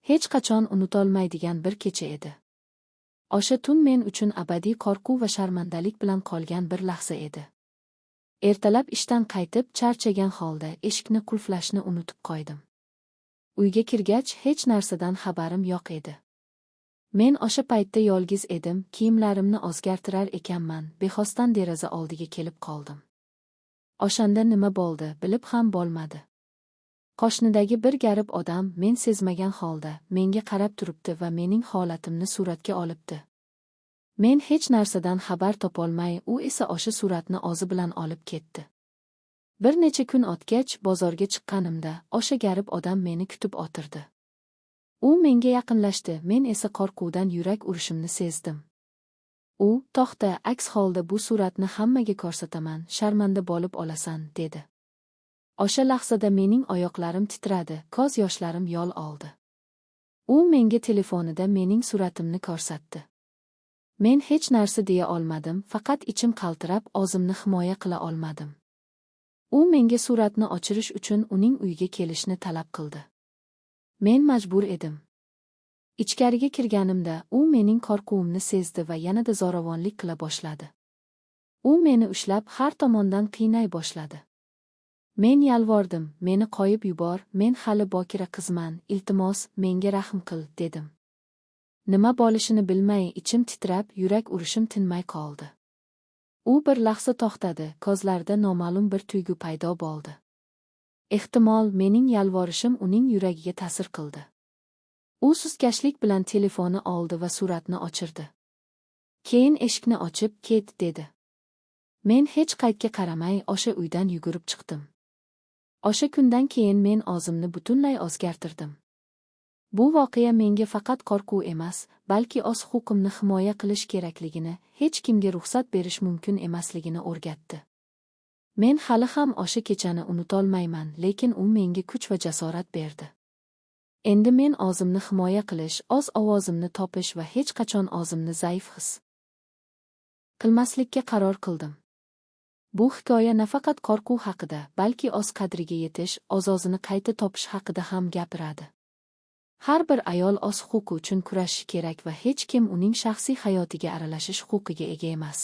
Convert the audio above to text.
Hech qachon unutolmaydigan bir kecha edi. O'sha tun men uchun abadiy qo'rquv va sharmandalik bilan qolgan bir lahza edi. Ertalab ishdan qaytib, charchagan holda eshikni qulflashni unutib qo'ydim. Uyga kirgach, hech narsadan xabarim yo'q edi. Men o'sha paytda yolg'iz edim, kiyimlarimni o'zgartirar ekanman, bexosdan deraza oldiga kelib qoldim. O'shanda nima bo'ldi, bilib ham bo'lmadi. Qo'shnidagi bir garib odam men sezmagan holda menga qarab turibdi va mening holatimni suratga olibdi. Men hech narsadan xabar topolmay, u esa o'sha suratni o'zi bilan olib ketdi. Bir necha kun o'tgach, bozorga chiqqanimda o'sha garib odam meni kutib o'tirdi. U menga yaqinlashdi, men esa qo'rquvdan yurak urishimni sezdim. U, "To'xta, aks holda bu suratni hammaga ko'rsataman, sharmanda bo'lib olasan", dedi. O'sha lahzada mening oyoqlarim titradi, ko'z yoshlarim yo'l oldi. U menga telefonida mening suratimni ko'rsatdi. Men hech narsa deya olmadim, faqat ichim qaltirab, o'zimni himoya qila olmadim. U menga suratni o'chirish uchun uning uyiga kelishni talab qildi. Men majbur edim. Ichkariga kirganimda u mening qo'rquvimni sezdi va yanada zo'ravonlik qila boshladi. U meni ushlab, har tomondan qiynay boshladi. Men yalvordim, "Meni qo'yib yubor, men hali bokira qizman, iltimos, menga rahm qil", dedim. Nima bo'lishini bilmay, ichim titrab, yurak urishim tinmay qoldi. U bir lahza to'xtadi, ko'zlarida noma'lum bir tuyg'u paydo bo'ldi. Ehtimol, mening yalvorishim uning yuragiga ta'sir qildi. U sustkashlik bilan telefonni oldi va suratni o'chirdi. Keyin eshikni ochib, "Ket", dedi. Men hech qaytga qaramay o'sha uydan yugurib chiqdim. O'sha kundan keyin men o'zimni butunlay o'zgartirdim. Bu voqea menga faqat qo'rquv emas, balki o'z huquqimni himoya qilish kerakligini, hech kimga ruxsat berish mumkin emasligini o'rgatdi. Men hali ham o'sha kechani unutolmayman, lekin u menga kuch va jasorat berdi. Endi men o'zimni himoya qilish, o'z ovozimni topish va hech qachon o'zimni zaif his qilmaslikka qaror qildim. Bu hikoya nafaqat qo'rquv haqida, balki o'z qadriga yetish, o'z-o'zini qayta topish haqida ham gapiradi. Har bir ayol o'z huquqi uchun kurashishi kerak va hech kim uning shaxsiy hayotiga aralashish huquqiga ega emas.